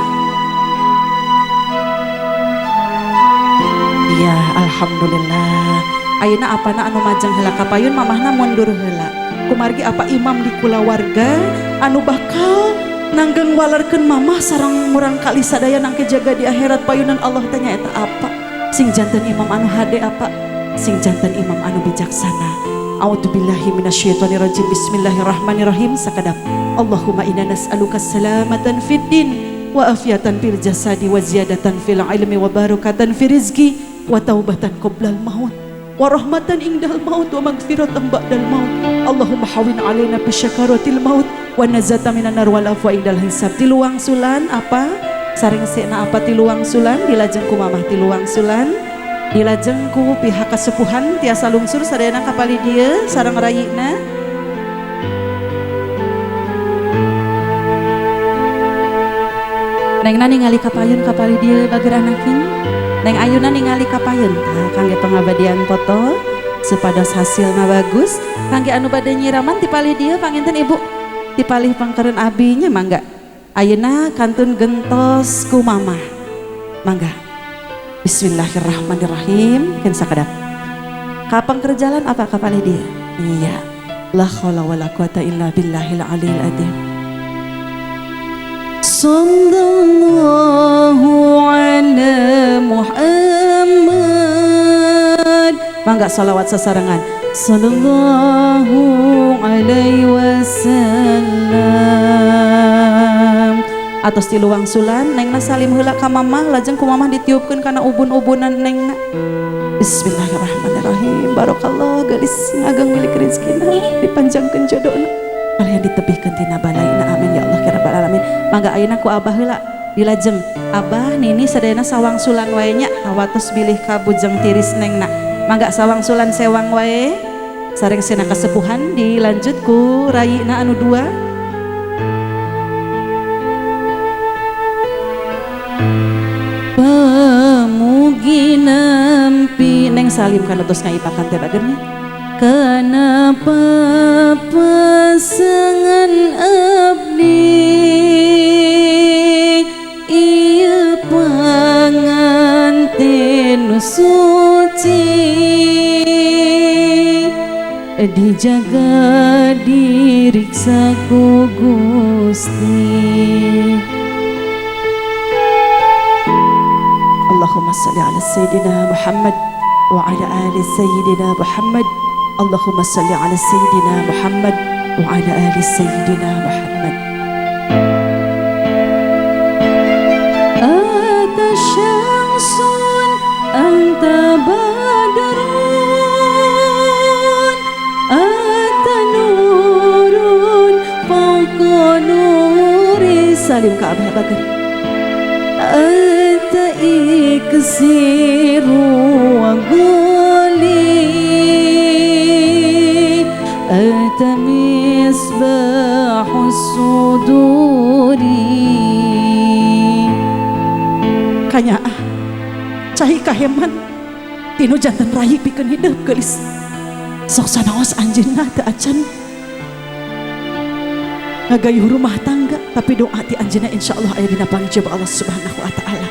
Iya, alhamdulillah. Ayeuna apana anu majeng heula kapayun mamahna mundur heula. Kumargi apa imam di kulawarga anu bakal nanggeng walerkeun mamah sareng murang kali sadaya nangke jaga di akhirat payunan Allah teh nya eta apa? Sing janten imam anu hade apa? Sing janten imam anu bijaksana. A'udzubillahi minasyaitonirrajim. Bismillahirrahmanirrahim. Sakadap. Allahumma inna nas'aluka salamatan fid din wa afiatan fil jasadi wa ziyadatan fil ilmi wa barakatan fi rizqi wa taubatan qoblal maut wa rahmatan indal maut wa magfiratan ba'dal maut. Allahumma hawin alaina bi syakaratil maut wa nazata minan nar wal afwa indal hisab. Tilu wangsulan apa? Saring sena apa tilu wangsulan dilajeng ku mamah tilu wangsulan dilajeng ku pihak kesepuhan tiasa lungsur sadayana kapali dieu sareng rayina. Nengna ningali kapayun kapali dieu bager anakin. Neng ayuna ningali kapayun tah kangge pengabadian foto supados hasilna bagus. Kangge anu bade nyiraman tipalih dieu panginten ibu tipalih pangkeureun abinya mangga. Ayeuna kantun gentos ku mamah mangga. Bismillahirrahmanirrahim. Keun sakedap. Kapang kerjalan apa kapalih dia? Iya. La haula wala quwata illa billahil aliyil azim. Sallallahu ala Muhammad. Mangga salawat sasarengan. Sallallahu alaihi wasallam. Atos tilu wangsulan nengna salim heula ka mamah lajeng ku mamah ditiupkeun kana ubun-ubunan nengna. Bismillahirrahmanirrahim. Barakallah geulis ageng milik rezekina dipanjangkeun jodona kalian ditebihkeun tina balaina. Amin ya Allah ya rabbal alamin. Mangga ayeuna ku abah heula dilajeng. Abah nini sadayana sawangsulan wae nya hawatos bilih ka bujeng tiris nengna. Mangga sawangsulan sewang wae sareng sena kasepuhan dilanjut ku rayina anu dua. Pamugi nampi neng salim kana tos ngaipakan teh bagernya. Kana papasangan abdi ieu panganten suci dijaga diriksa ku Gusti. Allahumma salli ala Sayyidina Muhammad wa ala ali Sayyidina Muhammad. Allahumma salli ala Sayyidina Muhammad wa ala ali Sayyidina Muhammad. Ata syamsun anta badrun ata nurun fawqa nuri. Salim ka abah bager. Anta iksiru wa guli anta misbahus suduri. Kanyaah cai kaheman tinu janten rayi pikeun hidup geulis sok sanaos anjeunna teu acan ngagayuh rumah tangga tapi doa ti anjeunna insyaallah aya dina pangijab Allah Subhanahu wa taala.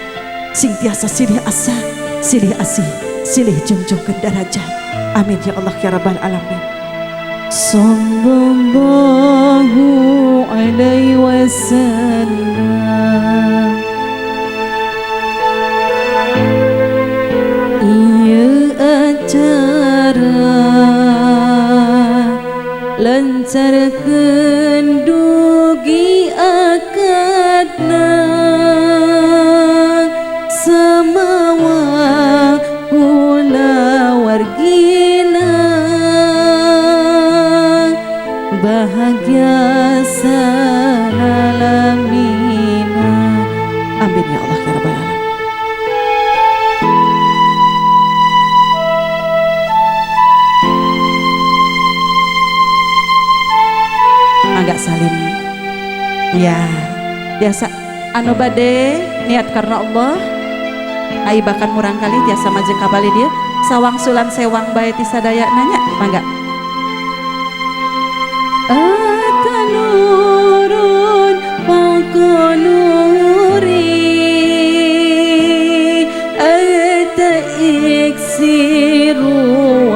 Sing tiasa silih asa, silih asih, silih jungjungkeun darajat. Amin ya Allah ya rabbal alamin. Sallallahu alaihi wasallam. Ieu acara lancarkeun dugi akadna samawa kulawargina bahagia salalamina. Mangga salim. Ya, biasa anu bade niat karena Allah. Ai bahkan murang kali tiasa majeng kabali dia sawangsulan sewang bae ti sadaya nanya mangga. Atanurun fawqa nuri ata iksiru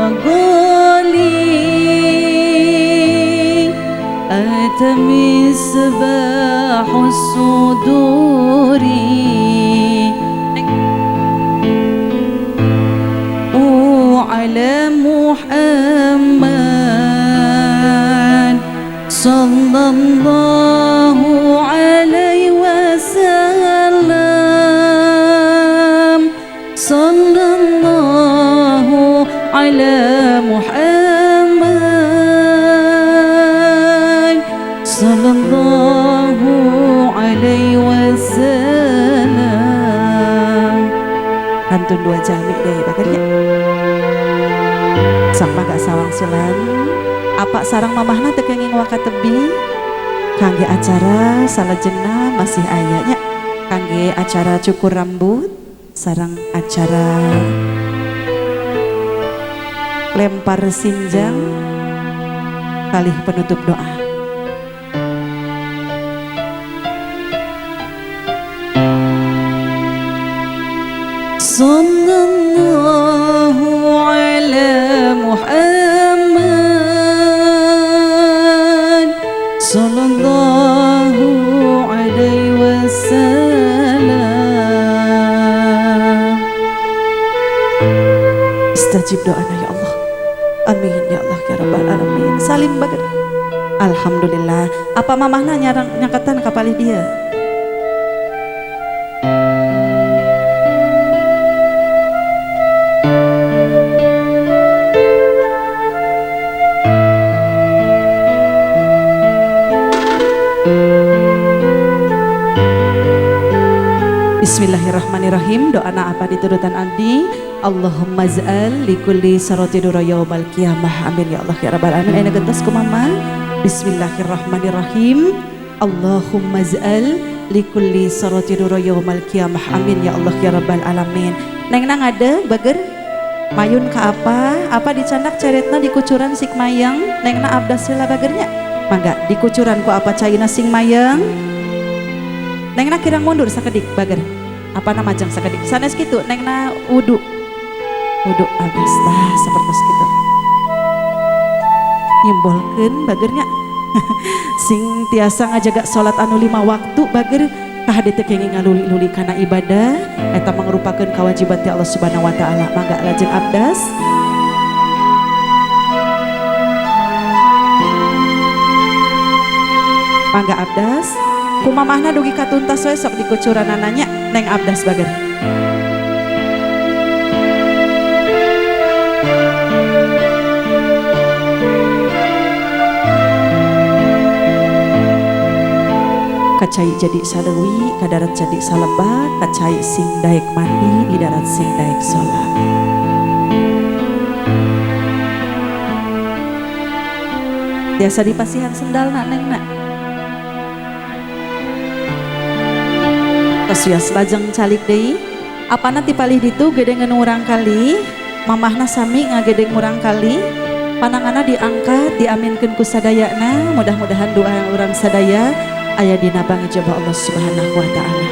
wa ghali ata misbahus suduri على محمد صلى الله عليه وسلم صلى الله على محمد صلى الله عليه وسلم. Pantun dua jami deh bakarnya. Sama gak sawangsulan apa sarang mamahna teu kenging wakatebi kangge acara salajengna masih aya nya kangge acara cukur rambut sarang acara lempar sinjang kalih penutup doa. Sallallahu ala Muhammad sallallahu alaihi wasallam. Istajib doana ya Allah. Amin ya Allah ya Rabbal alamin. Salim bager. Alhamdulillah. Apa mamahna nyangkatan kapalih dia? Bismillahirrahmanirrahim. Doana apa diturutan abdi? Allahumma z'al likulli sarati dura yaumal qiyamah. Amin ya Allah ya Rabbal alamin. Ayeuna gentos ku mama. Bismillahirrahmanirrahim. Allahumma z'al likulli sarati dura yaumal qiyamah. Amin ya Allah ya Rabbal alamin. Neng nang ada bager mayun ka apa? Apa dicandak ceretna dikucuran sik mayang? Neng na abdas heula bagernya. Mangga dikucuran ku apa caina sing mayang? Nengna kirang mundur sakedik bager. Apa nama jang sakedik? Sanes kitu nengna wudu. Wudu abdas tah sapertos kitu. Nyimbolkeun bagernya. Sing tiasa ngajaga salat anu 5 waktu bager kahade teu kenging ngaluli-luli kana ibadah eta mangrupakeun kewajiban ti Allah Subhanahu wa taala. Mangga lajeng abdas. Mangga abdas. Kumamahna dugi katuntas we sok dikucuranana nya neng abdas bager. Kacai jadi salewi, kadarat jadi salebak, kacai sing daek mandi, di darat sing daek sholat. Biasa dipasihan sendal nak neng nak. Kasias lajeng calik deui apana ti palih ditu gedengeun urang kali mamahna sami ngagedeng urang kali pananganna diangkat diaminkeun ku sadayana mudah-mudahan doa urang sadaya aya dina pangijabah Allah Subhanahu wa taala.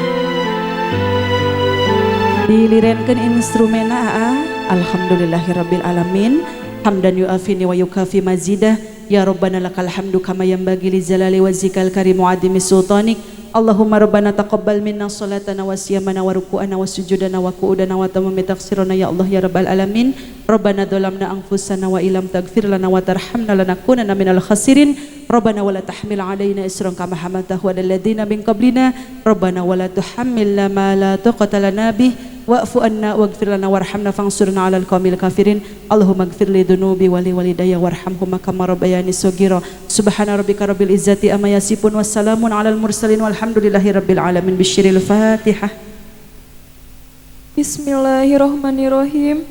Dilirenkeun instrumena aa alhamdulillahirabbil alamin hamdan yu'afini wa yukafi mazidah ya rabbana lakal hamdu kama yanbaghi li jalali wajhikal karim wa adimi sultanik. Allahumma rabbana taqabbal minna salatana wa siyamana wa ruku'ana wa sujudana wa qu'udana wa tamami taqsirana ya Allah ya Rabbal alamin. Rabbana dhalamna anfusana wa illam taghfir lana wa tarhamna lanakunanna minal khasirin. Rabbana wa la tahmil alaina isran kama hamaltahu alal ladzina min qablina. Rabbana wa la tuhammilna ma la taqata lana bih wa'fu anna waghfir lana warhamna fansurna 'alal qaumil kafirin. Allahumma ighfir li dhunubi wa li walidayya warhamhuma kama rabbayani shaghira. Subhana rabbika rabbil izzati amma yasifun wassalamun 'alal mursalin walhamdulillahi rabbil alamin. Bisyiril Fatihah. Bismillahirrahmanirrahim.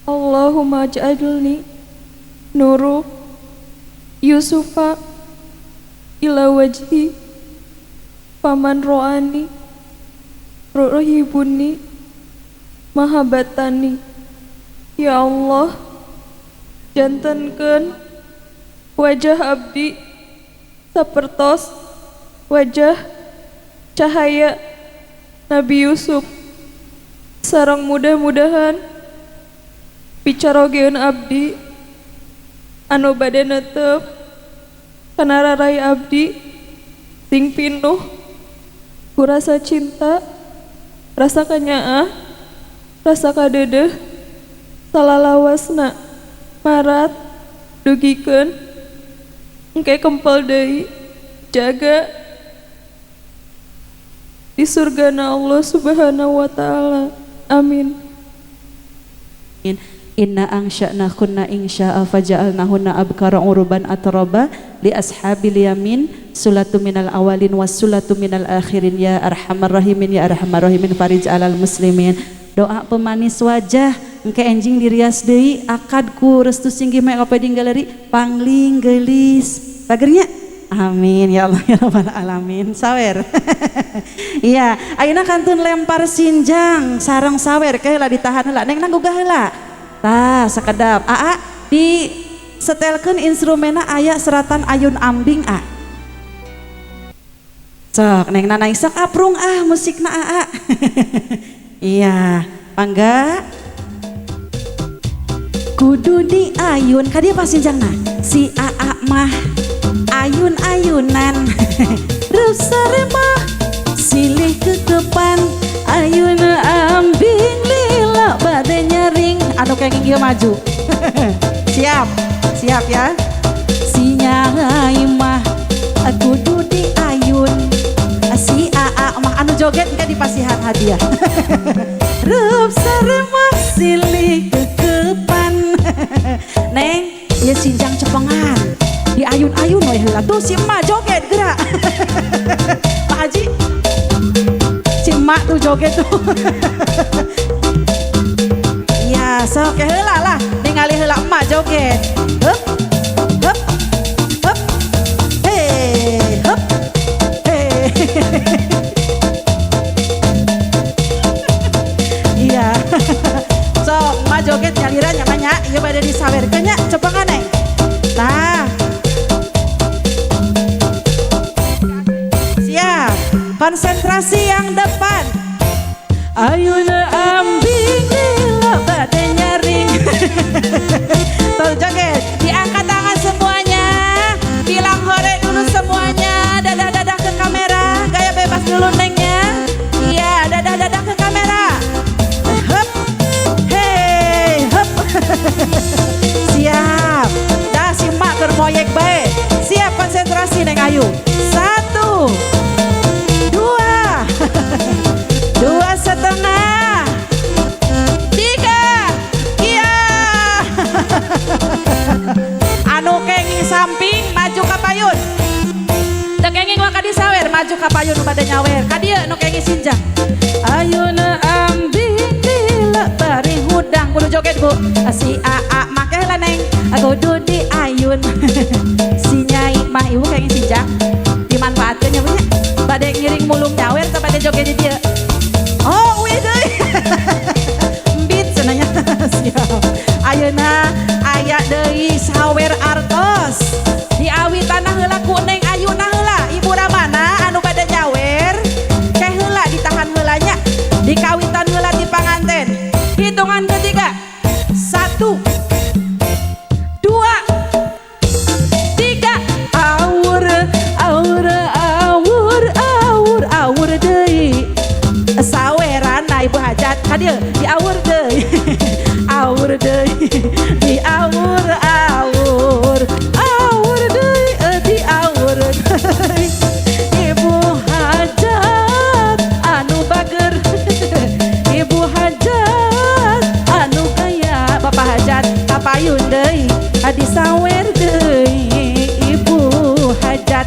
Allahumma ij'alni nuru Yusufa ila wajhi faman ro'ani rohibuni mahabatani. Ya Allah, jantenkeun wajah abdi sapertos wajah cahaya Nabi Yusuf, sareng mudah-mudahan picarogeun abdi anu bade netep kana rarai abdi sing pinuh ku rasa cinta, rasa kanyaah, rasa kadeudeuh salalawasna marat dugikeun engke kempel deui jaga di surgana Allah Subhanahu wa taala. Amin. Inna ansha'nahunna insya'a faja'alnahunna abkara uruban atraba li ashabil yamin sulatu minal awalin was sulatu minal akhirin ya arhamar rahimin ya arhamar rahimin farij alal muslimin. Doa pemanis wajah engke enjing dirias deui akad ku restu singgih make wedding gallery pangling geulis pagernya. Amin ya Allah ya rabbal alamin. Sawer. Iya, ayeuna kantun lempar sinjang sareng sawer ke heula ditahan heula neng nang gugah heula. Tah sakedap. Aa di setelkeun instrumena aya seratan ayun ambing a. Sok neng nana sok aprung ah musikna aa. Iya, mangga. Kudu diayun ka dieu pas sinjangna. Si aa mah ayun-ayunan rup saremah silih kekepan ayun ambing lila bade nyaring anu kenging ieu maju. Siap, siap ya. Si nyai mah kudu diayun si aa mah anu joget engke dipasihan hadiah. Rup saremah silih kekepan. Neng, ieu sinjang cepengan di ayun-ayun we heula tuh si emak joget gerak. Pak Haji si emak tuh joget tuh. Iya sok heula lah ningali heula emak joget. Hup hup hup hey hup hey. Iya. Sok emak joget nyalira nya nya ieu bade disawerkeun nya cepengan neng. Tah. Siap, konsentrasi yang depan. Ayuna ambing lila bade nyaring. Tol joget, diangkat tangan semuanya. Bilang hore dulu semuanya. Dadah-dadah ke kamera, gaya bebas dulu nengnya. Iya, dadah-dadah ke kamera. Hup, hey, hup. Siap. Dah si mak keur moyek bae. Siap konsentrasi neng Ayu. 1 2 2,5 3. Iya. Anu kenging samping maju ka payun. Teu kenging waka disawer maju ka payun nu bade nyawer. Ka dieu nu kenging sinjang. Ayuna ambing lila bari hudang kudu joget Bu. Si aa make heula neng kudu diayun. Si nyai mah ibu kenging sinjang dimanfaatkeun nya Bu nya. Bade ngiring mulung nyawer teh bade joget di dieu. Oh, uih deui. Embit cenah nya. Siap. Ayeuna aya deui sawer artos. Diawitan heula ku neng Ayuna heula. Ibu ramana anu bade nyawer ke heula ditahan heula nya. Dikawitan heula ti panganten. Hitungan ketiga. 1 2 3. Awur awur awur awur awur deui. Sawerana ibu hajat ka dieu diawur deui. Awur deui diawur awur awur deui diawur deui. Ibu hajat anu bager. Ibu hajat anu kaya. Bapak hajat kapayun deui disawer deui. Ibu hajat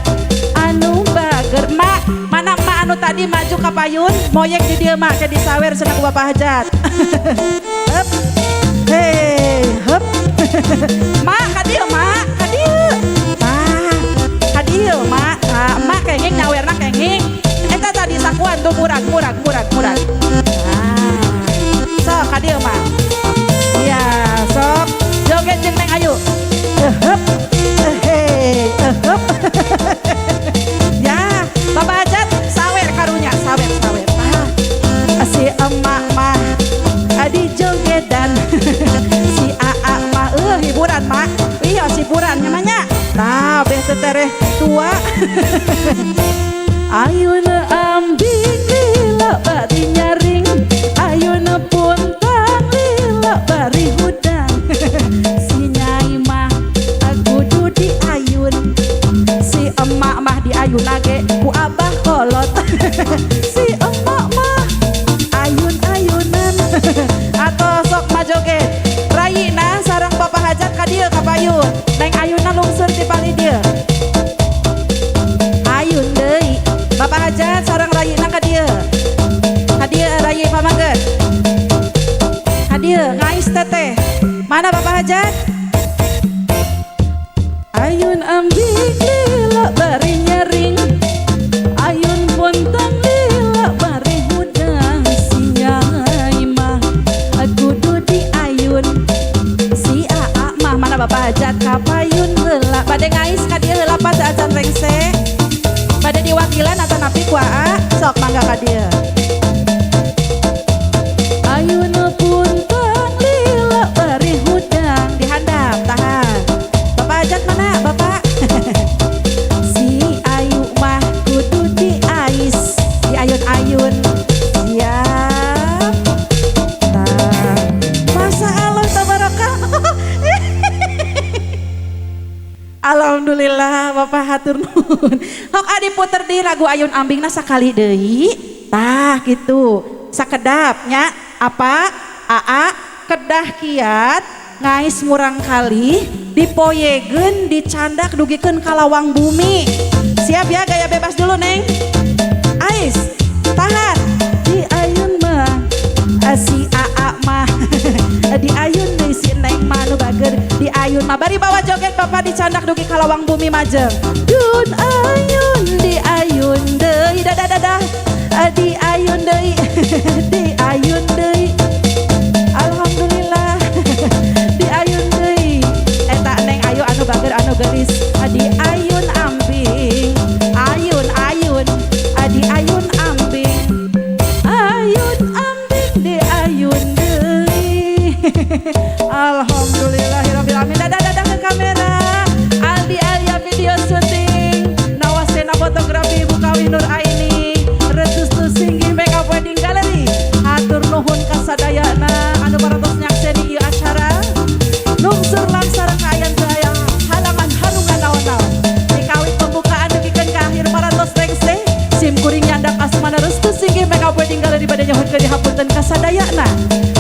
anu bager. Mak mana mak anu tadi maju ka payun moyek di dieu mak ke disawer cenah ku bapak hajat. Hup hey hup. Mak ka dieu mak ka dieu. Tah ka dieu mak. Tuh murag murag murag murag. Ah. Sok ka dieu mah. Iya, sok joget jeung Neng Ayu. Ehep. Eheh, ehep. Ya, Bapak Hajat sawer karunya, sawer sawer. Ah. Si emak mah adi jogedan. Si aa mah hiburan mah. Iya, hiburan namanya. Tah, beh tetereh tua. Ayuna ambing lila bari nyaring, ayuna puntang lila bari hudang. Si nyai mah kudu diayun, si emak mah diayun lage ku abah kolot. Si emak mah ayun-ayunan. Atau sok majoget. Rayina sareng Bapak Hajat ka dieu ka payun. Neng Ayuna lungsur ti palih dieu. Ayun deui. Bapak Hajat sareng Rayina ka dieu. Ka dieu Rayi pamaget. Ka dieu ngais teteh. Mana Bapak Hajat? Ayun ambing lila bari nyaring, ayun pontang lila bari hudang. Si nyai mah kudu diayun, si aa mah mana Bapak Hajat ka payun heula. Bade ngais ka dieu heula pas acan rengse. Bade diwakilan atanapi ku aa, sok mangga ka dieu. Ayun puntang lila bari hudang. Dihandap, tahan. Bapak Hajat mana Bapak? Si Ayu mah kudu diais, diayun-ayun. Siap. Tah. Masa Allah tabarakah. Alhamdulillah Bapak hatur nuhun. Hok adi puter di lagu Ayun Ambingna sakali deui. Tah gitu. Sakedap nya apa? Aa kedah kiat ngais murang kali dipoyegeun dicandak dugikeun ka lawang bumi. Siap ya, gaya bebas dulu Neng. Ais, tahan. Di ayun mah si aa mah di ayun deui si Neng mah nu bager. Di ayun mah bari bawa joget Bapak dicandak dugi ka lawang bumi majeng. Dun ayun di ayun deui dadah dadah. Di ayun deui. Di ayun deui. Alhamdulillah. Di ayun deui. Eta Neng Ayu anu bager anu geulis. Di ayun ambing, ayun ayun, di ayun ambing, ayun ambing di ayun deui. Alhamdulillahirabbil alamin. Dadah dadah ke kamera. Aldi Alia video syuting, Nawasena fotografi Bukawi Nur Aini, Retus Singgih Makeup Wedding Gallery. Hatur nuhun kasadayana anu parantos nyakseni ieu acara. Lungsur langsar kaayaan daya halangan harungan naon-naon. Dikawit pembukaan dugikeun ka akhir parantos rengse. Sim kuring nyandak asmana Restu Singgih Makeup Wedding Gallery bade nyuhunkeun dihapunten kasadayana.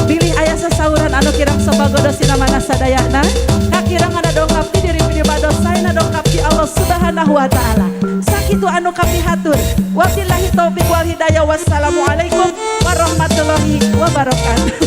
Bilih aya sasauran anu kirang sabagodo sinamana sadayana. Kakirangan dongkap ti diri pinibados saena dongkap ti Allah Subhanahu wa taala. Sakitu anu kapihatur. Wabillahi taufik wal hidayah. Wassalamualaikum warahmatullahi wabarakatuh.